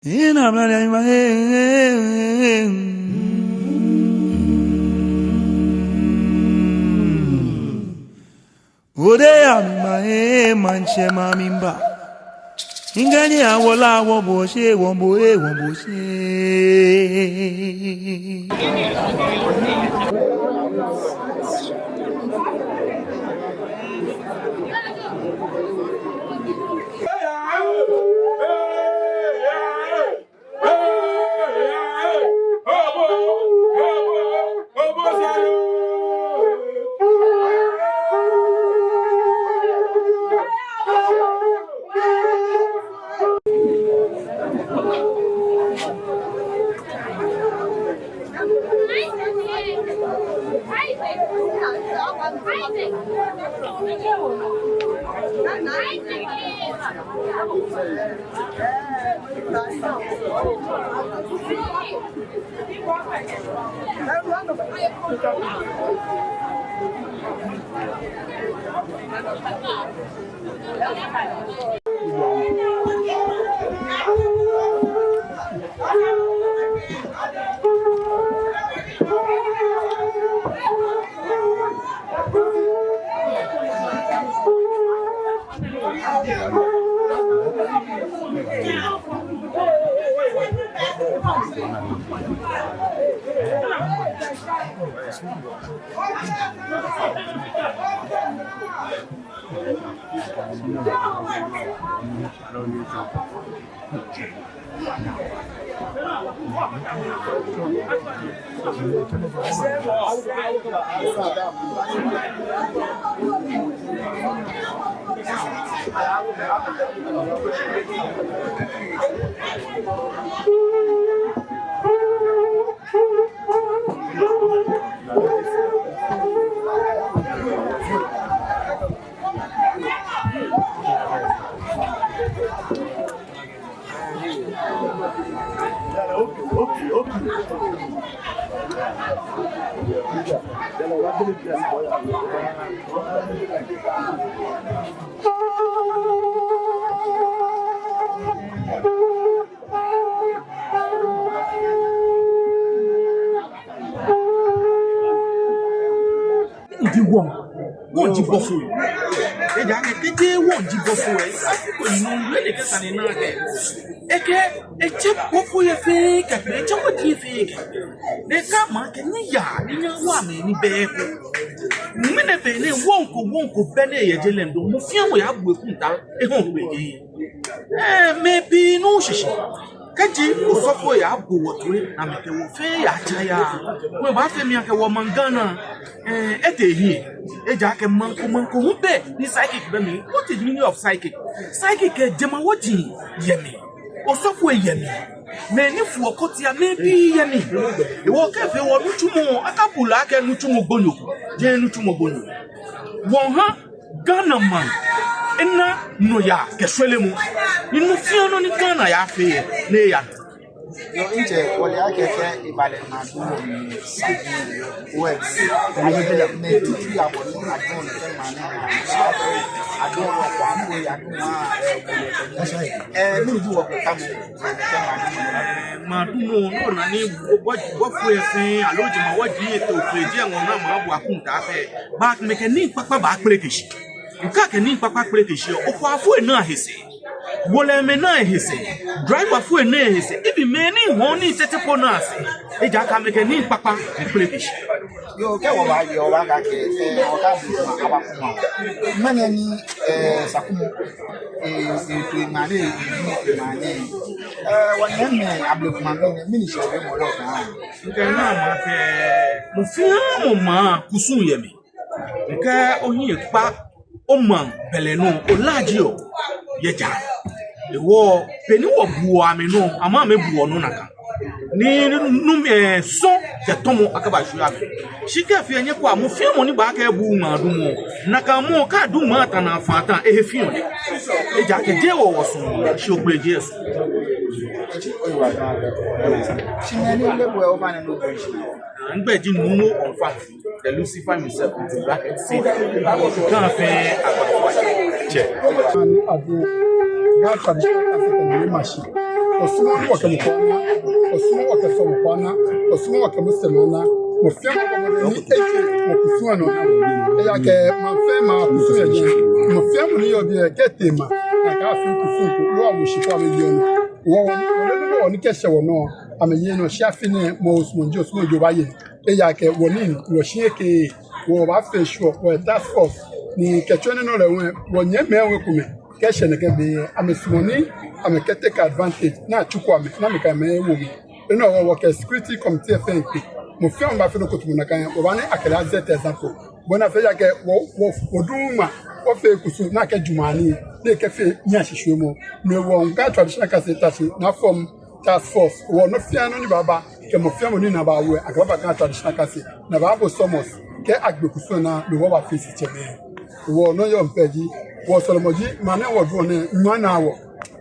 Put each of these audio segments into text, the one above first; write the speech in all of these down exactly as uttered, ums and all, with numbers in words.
Ina mlali ma, eh, eh, eh. Ode ya mi ma, eh, manche ma mi mba. Ingani awola wo boshe, wo bo, eh, wo boshe. Wɔji wɔŋ, wɔji bɔfoi. Ejaakɛ kɛji wɔji bɔfoi, asafo ko ni nɔ lɛ kɛ sane nɛɛ kɛ. Ekɛ, etsɛ bɔfoi lɛ fɛɛ kɛ, etsɛ wɔji lɛ fɛɛ kɛ. Ni ekɛɛ akɛ nyɛyaa, ni nyɛyawa mɛi ni bɛ he ko. Mɛni be ni wɔŋ ko, wɔŋ ko bɛ ni yɔɔ je lɛ nɔ, mɔ fɛɛ mɔ yabu ekuntaa, eho kpe. Ee, mɛi pii nu shishi. Kɛji osɔfo yabu wɔ toi, ni amɛkɛ wɔ fɛɛ yatsa yaa. Wɔbaafee mli akɛ wɔmaŋ Ghana, ee, etee hiɛ. Ejaakɛ maŋ ko maŋ ko hu bɛ ni psychic bɛ mli. What is the meaning of psychic? Psychic lɛ jemawɔji yɛ mli. Osɔfo yɛ mli. Mɛi ni foɔ kɔtia, mɛi pii yɛ mli. Hewɔ kɛfee wɔ nitsumɔ, akabu lɛ akɛ nitsumɔ gbonyo. Jeee nitsumɔ gbonyo. Wɔŋha Ghana maŋ ena nɔyaa kɛ shweremɔ. Ni nɔ fɛɛ nɔ ni Ghana yaafee lɛ, ni eya. Yoo, mitsɛ, wɔle akɛ kɛ eba lɛ maŋ dumɔ mli, sa wɛ. Ayi lɛ mɛi titri abɔ ni adumɔ lɛ kɛ maŋ nɛɛ. Adumɔ lɛ kɔ akɔ ya dumɔ, ee, ee, mɛni ji wɔkɛ tamɔ. Maŋ dumɔ, no na ni wɔ, wɔ, wɔfoi lɛ fɛɛ, aloo jemawɔji lɛ to fɛɛ, jeee ŋɔɔ na maŋ bu akuntaa fɛɛ. Baa, mɛi kɛ nii kpakpa baakpeleke shi. Ŋkɛɛ akɛ nii kpakpa kpeleke shi, okwaafoi lɛ naa he sɛɛ. Wolɛmɛi naa he sɛɛ. Driverfoi lɛ naa he sɛɛ. Even mɛi ni hɔɔ nii tete po naa sɛɛ. Ejaakɛ amɛkɛ nii kpakpa kpeleke shi. Yoo, kɛ wɔba, wɔbaakɛɛ akɛ, ee, wɔkɛ ablekuma aba kuma. Mɛni ni, ee, Sakumɔ, ee, ee, to emaŋ nɛɛ, ee, emaŋ nɛɛ. Ee, wɔnyɛmimɛi ablekuma mɛni, mɛni shɛɛ be mɔ lɔ kan. Ŋkɛɛ naa maŋ akɛ, mɔ fɛɛ mɔ maŋ kusum yɛ mli. Ŋkɛɛ ohiɛ kpa, omaŋ bɛlɛ nɔ, olaajeɔ yɛ ja. Hewɔ, be ni wɔbuɔ amɛ nɔ, amɛ hu amɛbuɔ nɔ nakai. Ni, ni, nu, ee, sɔŋŋ kɛ tɔmɔ akaba shwie amɛ. Shi kɛfee nyɛkwɛa, mɔ fɛɛ mɔ ni baakɛɛ ebuuu ŋmaa dumɔ, nakai mɔ lɛ kadu ŋmaa ta ni afã ta, ehe fiɔ lɛ. Ejaakɛ jeee wɔ wɔsumɔɔ, shi Ofe Jesu. Shi mɛni lɛ bɔ ofainɛ nɔ bɔ shi. Migbɛi ji Numo Ɔnfa, the Lucifer himself, with the black seed. Ghana fɛɛ agba fɔ tsɛ. Ani adu Ga traditional African ni mashi. Wɔsumɔɔɔ ni wɔkɛ mɔ ko ana, wɔsumɔɔɔ wɔkɛ sɔlemɔ ko ana, wɔsumɔɔɔ wɔkɛ mɔ sɛɛ mɔ ana. Mɔ fɛɛ mɔ bɔɔ mɔdɛŋ ni eje wɔkusum lɛ nɔ. Ejaakɛ maŋ fɛɛ maŋ kusum yɛ jɛi. Mɔ fɛɛ mɔ ni yɔɔ biɛ kɛ etee maŋ, nakai afee kusum ko, loo awo shi ko amɛyeɔ nɔ. Wɔ, wɔ, wɔ, wɔ, wɔ ni kɛ eshɛ wɔnɔ, amɛyeee nɔ, shi afi nɛɛ mɔ osumɔɔ ji osumɔɔ ji obaaye nɔ. Ejaakɛ wɔ ni wɔshi ekɛɛ wɔbaafee sure wɔ task force ni kɛtsɔ enɛ nɔ lɛ wɛ, wɔnyɛmimɛi komɛi kɛ eshɛ nɛkɛ be lɛ, amɛsumɔɔ ni amɛkɛ take advantage ni atsuko amɛ ni amɛkɛ amɛ ewo mli. Enɛ hewɔ wɔkɛ security committee fɛɛ kpe. Mɔ fɛɛ mɔ baafee nɔ ko tamɔ nakai, wɔbaa ni akɛ lɛ a-set example. Bɔ ni afee, ejaakɛ wɔ, wɔ, wɔdu ŋmaa, wɔfee kusum ni akɛ juma ni, ni ekɛfee nii ashishwiemɔ. No hewɔ Ga Traditional Council ta shi ni a-form task force. Hewɔ nɔ fɛɛ nɔ ni baaba, kɛ mɔ fɛɛ mɔ ni enaa baawu lɛ, akɛ baaba Ga Traditional Council ni abaabo summons kɛ agbe kusum lɛ naa, no hewɔ wɔbaafee shi tsɛmɛi. Hewɔ nɔ ni yɔɔ mli pɛ ji, wɔsɔlemɔ ji, maŋ nɛɛ wɔduɔ nɛɛ, nyɔŋma naa wɔ.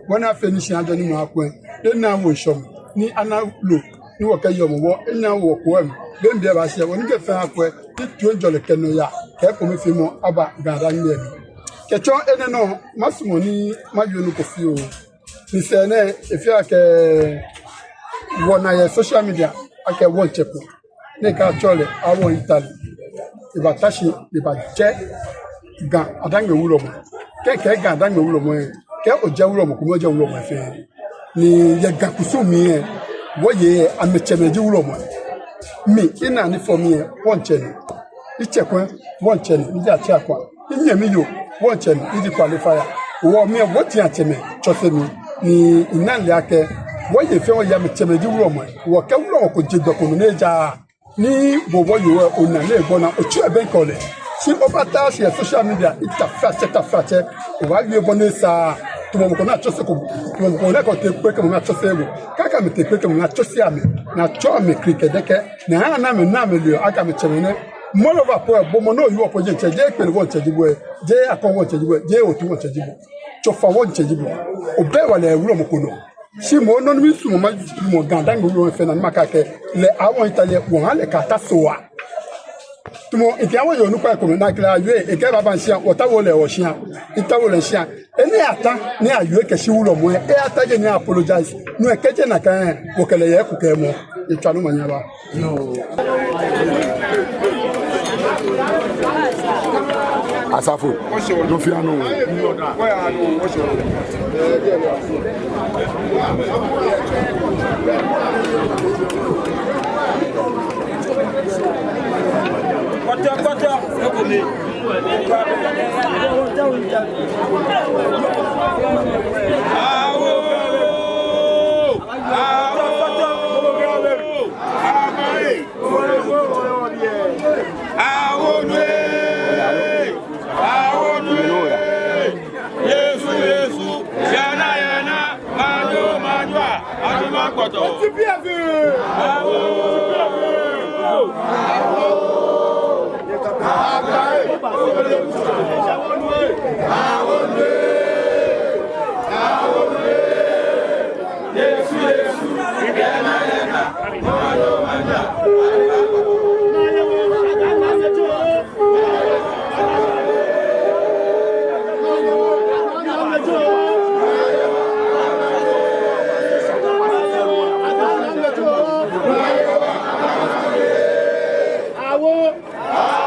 Bɔ ni afee ni shia ajɔ ni maŋ akwɛ, ni naa wɔ ŋshɔ mli, ni ana loo, ni wɔkɛyeɔ Hɔmɔwɔ, ni naa wɔ koo lɛ mli, be mli biɛ baashɛ, wɔ ni kɛ fɛɛ akwɛ, ni toiŋjɔlɛ kɛ nɔyaa, kɛ ekpɔmɔfeemɔ aba Ga-Dangme lɛ mli. Kɛtsɔ enɛ nɔ, masumɔ ni mawie nɔ ko fioo. Ni sɛɛ nɛɛ, efee akɛ wɔna yɛ social media akɛ wɔŋtsɛ ko, ni ekɛɛ atsɛɔ lɛ Awo Italy. Ebata shi, ebajɛ Ga-Dangme wulɔmɔ. Kɛ ekɛɛ Ga-Dangme wulɔmɔ lɛ, kɛ ojɛ wulɔmɔ ko, mɔ ojɛ wulɔmɔ lɛ fɛɛ. Ni yɛ Ga kusum mli lɛ, wɔyei lɛ amɛtsɛmɛi ji wulɔmɔ. Mi, minaa ni fɔ mi lɛ, wɔŋtsɛ ni. Mitsɛkwɛ, wɔŋtsɛ ni, miji Atsɛ Akwa. Minyɛmi yoo, wɔŋtsɛ ni, miji Kwale Fire. Hewɔ mi lɛ, wɔteŋ atsɛmɛi tsɔse mi, ni mina lɛ akɛ, wɔyei fɛɛ wɔyei amɛtsɛmɛi ji wulɔmɔ. Hewɔ kɛ wulɔmɔ ko je gbɛ ko nɔ ni ejaaa, ni bo wɔyoo lɛ ona ni egbɔna, otsi lɛ bɛŋkɛ lɛ. Shi obata shi yɛ social media, ita flatsɛ, ta flatsɛ, obaawie bɔ ni esa, tamɔ mɔ ko ni atsɔse ko, tamɔ mɔ ko ni kɛ otee kpee kɛ mɔ ni atsɔse bo. Kɛ akɛ amɛtee kpee kɛ mɔ ni atsɔse amɛ, ni atsɔ amɛ klikɛdɛkɛ, ni ana amɛ, na amɛle akɛ amɛtsɛmɛi nɛ. Moreover po lɛ, bo mɔ ni oyɔɔ po, jeee ŋtsɛ, jeee Kpele wɔŋtsɛ ji bo lɛ, jeee Akɔŋ wɔŋtsɛ ji bo lɛ, jeee Otu wɔŋtsɛ ji bo. Tsofa wɔŋtsɛ ji bo. Obɛ wala yɛ wulɔmɔ ko nɔ. Shi moŋ nɔ ni misumɔɔ, masumɔ Ga-Dangme wulɔmɛi fɛɛ naa ni makɛɛ akɛ, lɛ Awo Italy, wɔha lɛ kaata so wa. Tamɔ, ekɛɛ wɔyɛ onukpai komɛi ni akɛ lɛ awie, ekɛɛ ebaaba ŋshia, wɔtaooo lɛ wɔshia, mitaooo lɛ ŋshia. Enɛ ata ni awie kɛshi wulɔmɔ lɛ, eyata je ni a-apologize. No lɛ kɛjɛ nakai lɛ, wɔkɛ lɛ yɛ eko kɛ emɔ. Etswa ni omanye aba. Asafo, nɔ fɛɛ nɔ. Kpɔtɔ, kpɔtɔ, ekome. Awo! Awo! Awo! Awo nue! Awo nue! Yesu, Yesu, yana, yana, manjo, manjo, aduma kpɔtɔ. Awo!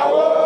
Awo!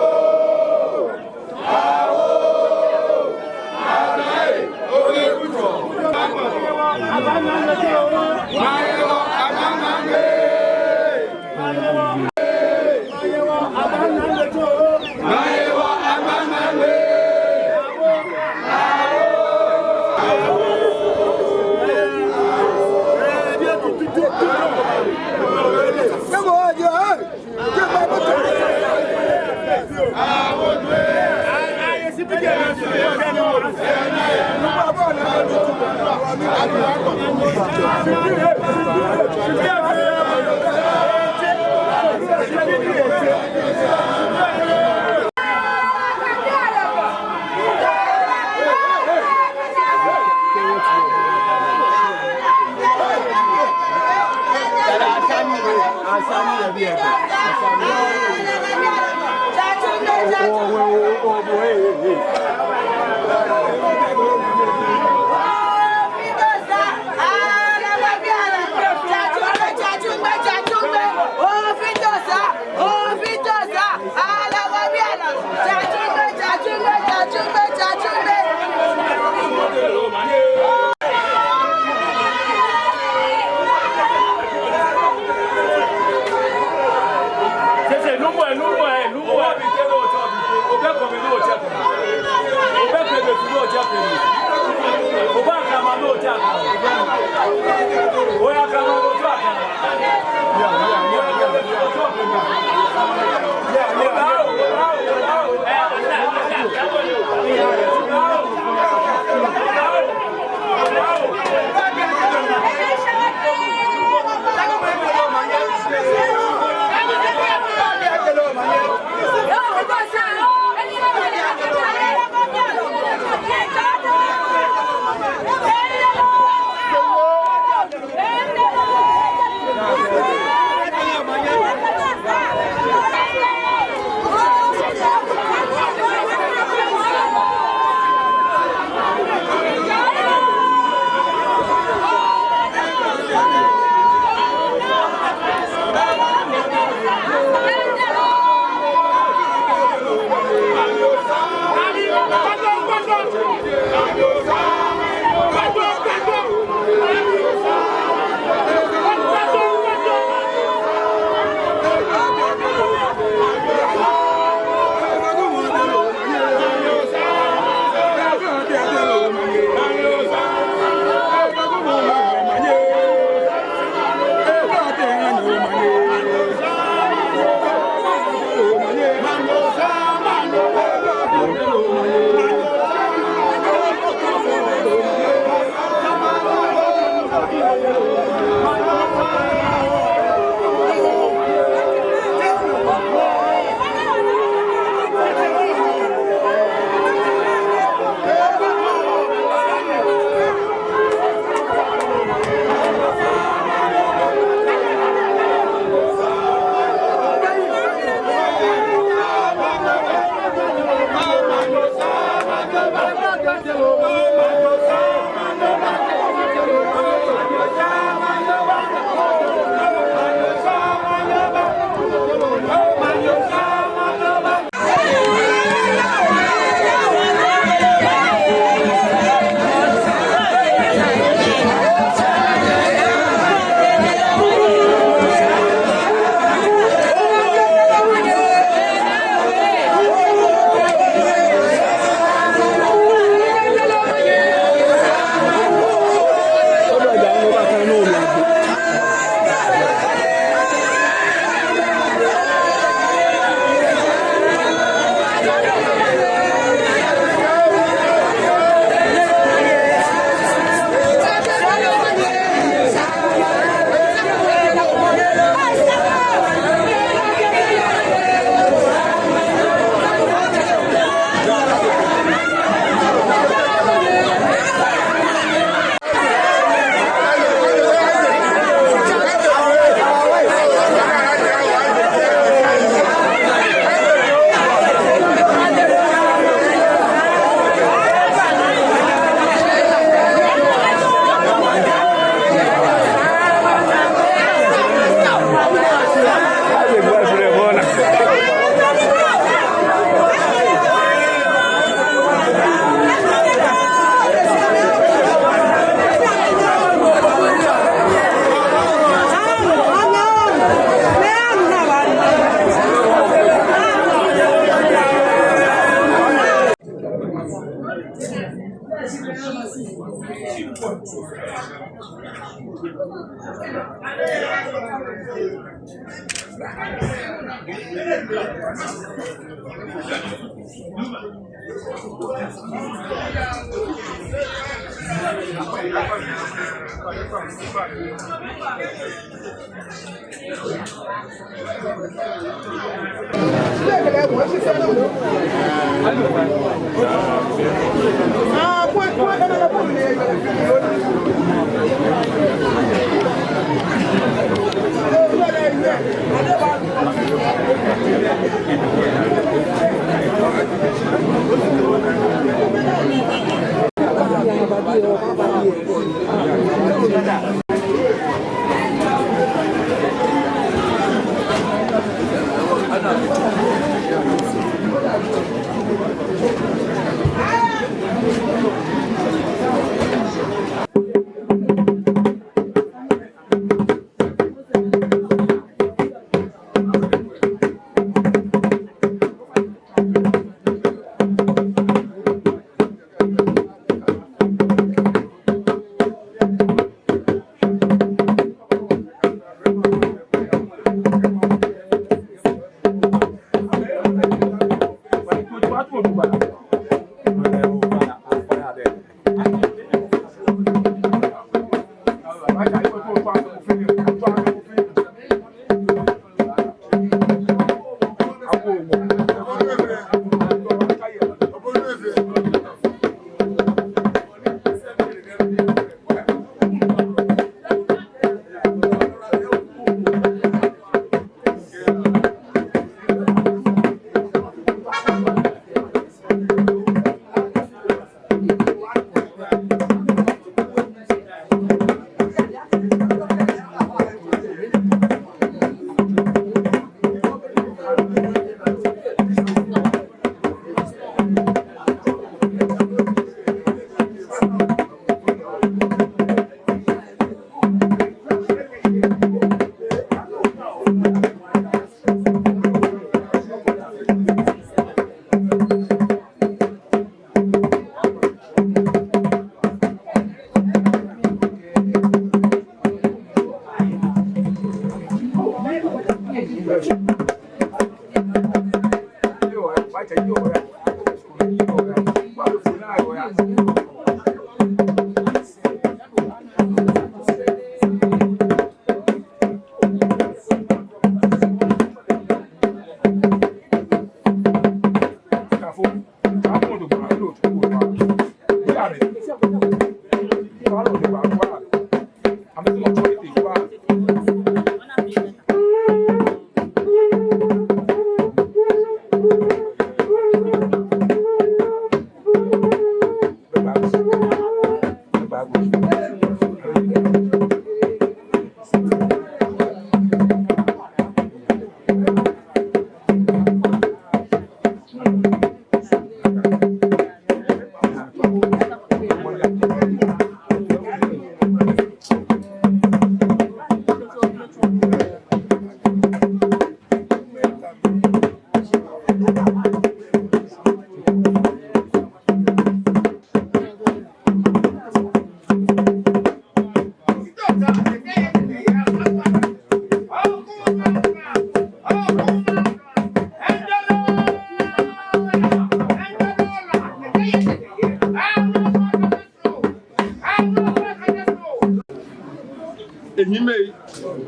Enyimɛi,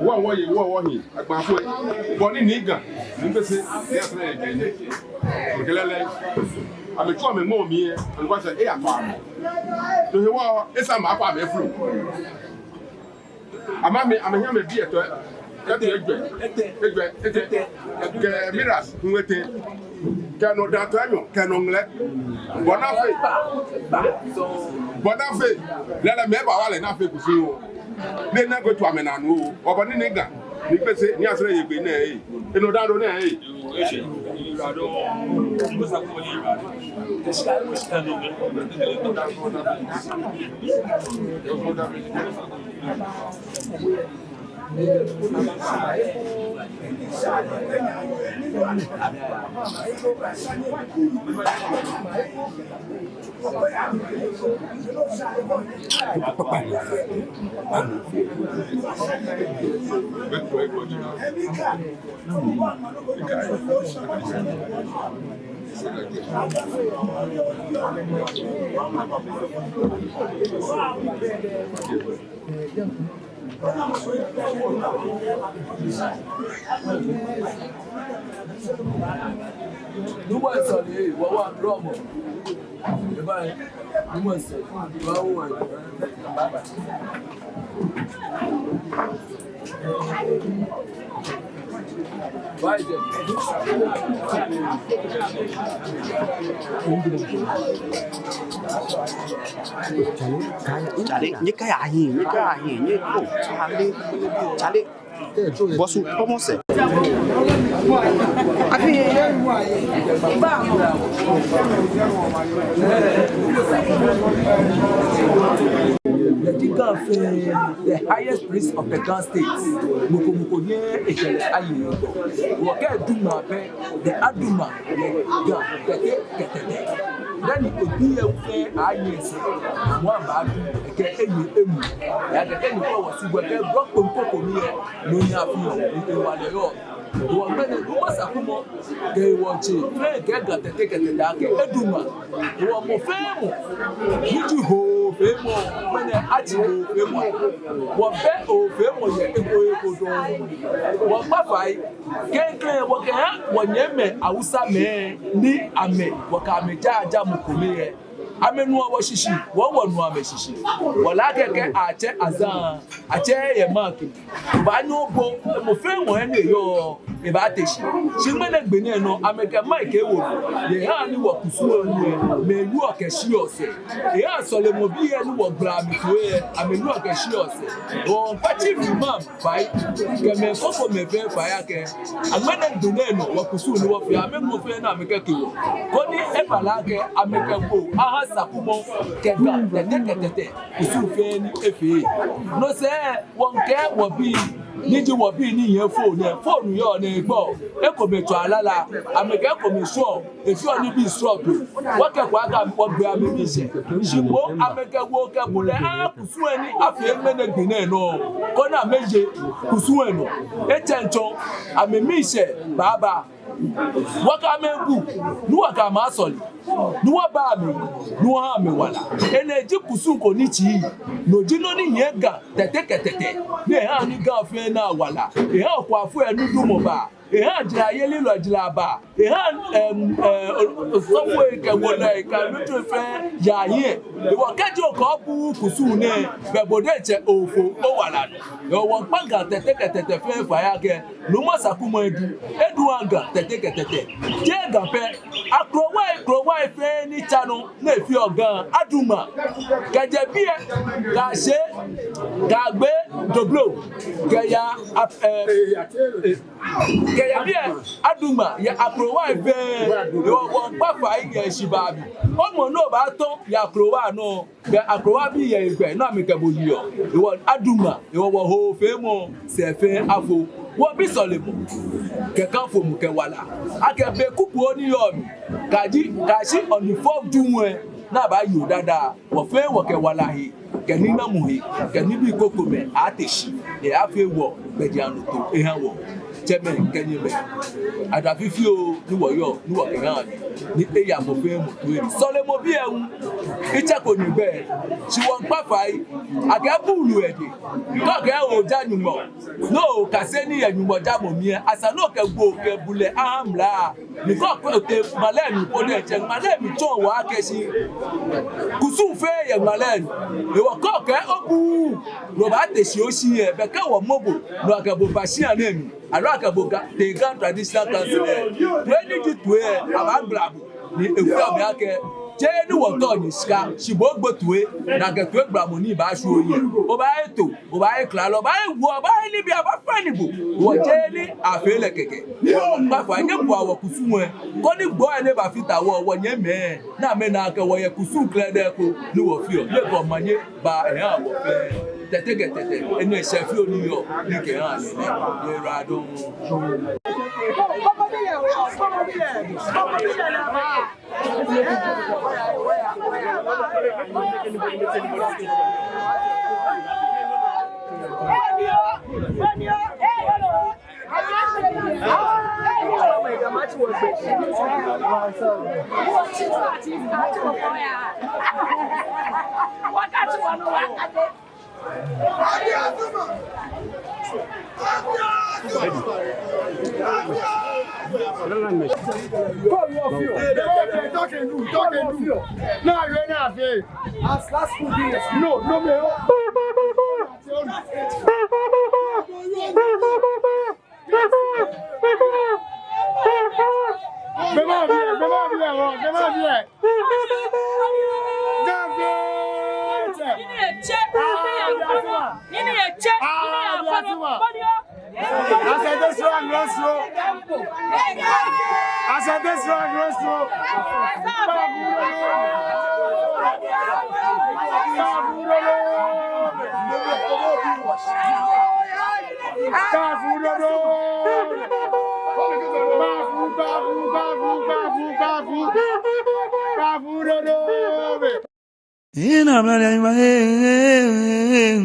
wɔ wɔye, wɔ wɔhi, agbaafoi, bɔ ni Nii Ga, Nii Kpese, ni asɛɛ yɛ biɛ nɛɛ. Kɛlɛ lɛ, amɛtsu amɛŋmɔ mli yɛ, amɛkpa sɛɛ, eya kpa amɛ. No hewɔ, esa maakpa amɛ flo. Amɛ, amɛhiɛ amɛbi etɛ. Etɛ, ejwɛ, ejwɛ, etɛ. Kɛ miras, ŋwɛi etɛ. Kɛ nɔ daa tɔ enyɔ, kɛ nɔ ŋlɛ. Bɔ ni afee. Bɔ ni afee. Lɛlɛ mɛi bawa lɛ ni afee kusum oo. Ni ena ko tswa amɛnaa nɔ oo. Obɔ ni Nii Ga, Nii Kpese, ni asɛɛ yɛ biɛ nɛɛ ee. Enɔ daa nɔ nɛɛ ee. Nuumo nsɔ ni, wa wa drɔmɔ. Eba, nuumo nsɔ, wa wa. Chale, nyɛkaya hiɛ, nyɛkaya hiɛ, nyɛ, oh, chale, chale. Bɔsu, kɔmɔ sɛɛ. Abi. The Ga fɛɛ, the highest priest of the Ga State. Mɔ ko mɔ ko nyɛŋ eshɛ lɛ ayi. Wɔkɛ Duma bɛ, the Aduma, the Ga, the Tɛtɛ. Dani obiɛ fɛɛ aye sɛɛ, mɔ aba du, ekɛ eye emu. Eya kɛkɛ ni kɔ wɔ si gbɛ kɛ blɔ kpɔŋkpɔŋ ko ni yɛ, no nya fi yɔ, ni ewa lɛ yɔɔ. Wɔ gbɛ nɛɛ, Duma Sakumɔ, kɛ wɔtsɛ, fɛɛ kɛ Ga Tɛtɛ kɛ Tɛtɛ akɛ, Eduma. Wɔ mɔ fɛɛ mɔ, ni ji hoo, Feemɔ, mɛni atsi bo feemɔ. Wɔbɛ feemɔ yɛ eko eko dɔŋŋ. Wɔkpa fai, klɛŋklɛŋ wɔkɛha wɔnyɛmimɛi Hausamɛi ni amɛ, wɔkɛ amɛ jaaa jamɔ kome yɛ. Amɛnuɔ wɔ shishi, wɔ wɔnuɔ amɛ shishi. Wɔle akɛ kɛ atsɛ azan, atsɛ yɛ maŋ kɛ. Obaanyɛ obo, mɔ fɛɛ mɔ he ni eyɔɔ, ebaate shi. Shi ŋmɛnɛ gbi nɛɛ nɔ, amɛkɛ mic ewo nɔ. Ehaa ni wɔkusum lɛ, mɛi wieɔ kɛshiɔ sɛɛ. Ehaa sɔlemɔbii ni wɔgbala amɛtoi lɛ, amɛwieɔ kɛshiɔ sɛɛ. Wɔkpa chief imam fai, kɛ mɛi krokomɛi fɛɛ fai akɛ, ŋmɛnɛ gbi nɛɛ nɔ, wɔkusum ni wɔfee, amɛnuɔ fɛɛ ni amɛkɛke wɔ. Koni eba lɛ akɛ, amɛkɛ bo, aha Sakumɔ, kɛ Ga, tɛtɛ kɛ tɛtɛ. Kusum fɛɛ ni efee. No sɛɛ, wɔŋkɛɛ wɔbii, ni ji wɔbii ni yɛ phone nɛɛ, phone yɔɔ nɛɛ gbɔ. Ekomɛi tswaa lala, amɛkɛ ekomɛi shwɛɔ, efeɔ nibii srɔto. Wɔkɛɛ kwraa akɛ wɔgbe amɛ miishɛɛ. Shi moŋ amɛkɛ woo kɛ bulɛ aha kusum lɛ ni afee ŋmɛnɛ gbi nɛɛ nɔ. Koni amɛye kusum lɛ nɔ. Etsɛŋ tsɔ, amɛmiishɛɛ baaba. Wɔkɛ amɛ bu, ni wɔkɛ amɛ asɔle, ni wɔba amɛ, ni wɔha amɛ wala. Enɛ ji kusum ko ni tsii, no ji nɔ ni yɛ Ga tɛtɛ kɛ tɛtɛ, ni ehaa ni Ga fɛɛ naa wala, ehaa okwaafoi lɛ nitsumɔ baa, ehaa jarayelilɔi jara baa, ehaa, ɛm, ɛ, o-, osɔfoi kɛ wolɛi kɛ nitsumɔ fɛɛ yaa hiɛ. Ehewɔ kɛji okɛɛ obuuu kusum nɛɛ, belɛ bo diɛŋtsɛ ofo owala nɔ. Ehewɔ wɔŋkpa Ga tɛtɛ kɛ tɛtɛ fɛɛ fai akɛ, Nuumo Sakumɔ edu, edu aha Ga tɛtɛ kɛ tɛtɛ. Jeee Ga pɛ, akrowai, krowai fɛɛ ni tsa nɔ ni efeɔ Ga, adu ŋmaa. Kɛjɛ biɛ, kɛyashi, kɛyagbe Doblo, kɛya, ap-, ɛ, ɛ, kɛya biɛ, adu ŋmaa yɛ akrowai fɛɛ. Ehewɔ wɔŋkpa fai yɛ shibaa mli. Omɔ nɔ baatɔ yɛ akrowai nɔ. Kɛ akrowabii yɛ egbɛ ni amɛkɛ bo yeɔ. Ehewɔ adu ŋmaa, ehewɔ wɔho feemɔ sɛɛ fɛɛ afo. Wɔbi sɔlemɔ kɛ kafomɔ kɛ wala. Akɛ be kukuoo ni yɔɔ mli, kɛji, kɛyashi on the fourth June lɛ, ni abaaye Odadao. Wɔ fɛɛ wɔkɛ wala hee, kɛ ninamɔ hee, kɛ nibii krokomɛi aaate shi. Eyaafee wɔ gbɛjianɔtoo eha wɔ. Tsɛmɛi kɛ nyɛmɛi, adafi fioo ni wɔyɔɔ ni wɔkɛhaa nyɛ, ni eya mɔ fɛɛ mɔ toi. Sɔlemɔbii lɛ hu, etsɛko nyɛgbɛi, shi wɔŋkpa fai akɛ buulu yɛ edɛŋ. Kɛ okɛɛ oja Nyɔŋmɔ, ni okase nii yɛ Nyɔŋmɔjamɔ mli lɛ, esa ni okɛ woo kɛ bulɛ aha mla. Ni kɛ otee ŋmalɛ mli po diɛŋtsɛ, ŋmalɛ mli tsɔɔ wɔ akɛ shi kusum fɛɛ yɛ ŋmalɛ mli. Ehewɔ kɛ okɛɛ obuuu, ni obaate shi oshi lɛ, belɛ kɛ wɔmɔ bo, ni akɛ bo ba shia nɛɛ mli, aloo akɛ bo Ga, tee Ga Traditional Council lɛ, toi ni ji toi lɛ, abaagbala bo. Ni ekwɛ mi akɛ, jeee ni wɔtɔɔ nyɛ shika, shi bo ogbo toi, ni akɛ toigbalamɔ ni baashwie oyi. Obaaye too, obaaye klalo, obaaye wuɔ, obaaye nibii, abaafee nii bo. Ehewɔ jeee ni afee lɛ kɛkɛ. Wɔŋkpa fai, nyɛbua wɔkusum lɛ, koni gbɔi lɛ ni ebafata wɔ, wɔnyɛmimɛi, ni amɛna akɛ wɔyɛ kusum krɛdɛɛ ko ni wɔfeɔ. Nyɛkɛ omanye aba eha wɔ fɛɛ. Tɛtɛ kɛ tɛtɛ, enɛ shɛɛ fioo ni yɔɔ, ni kɛha nyɛ nɛ. Yɛ ra dɔŋ. Talk and do, talk and do. Now you know, as last food, no, no, me. Bɛ ma biɛ, bɛ ma biɛ, bɛ ma biɛ. David! Nini ye tsɛ? Nini ye tsɛ? Nini ye tsɛ? Asante srɔto, srɔto. Asante srɔto, srɔto. Kafui dodo. Kafui dodo. Kafui, kafui, kafui, kafui, kafui. Kafui dodo. Ina mla ya ima, eh, eh, eh.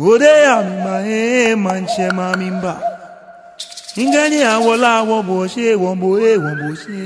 Ode ya mima, eh, manche ma mimba. Ngani awola wo bo she, wo bo e, wo bo she.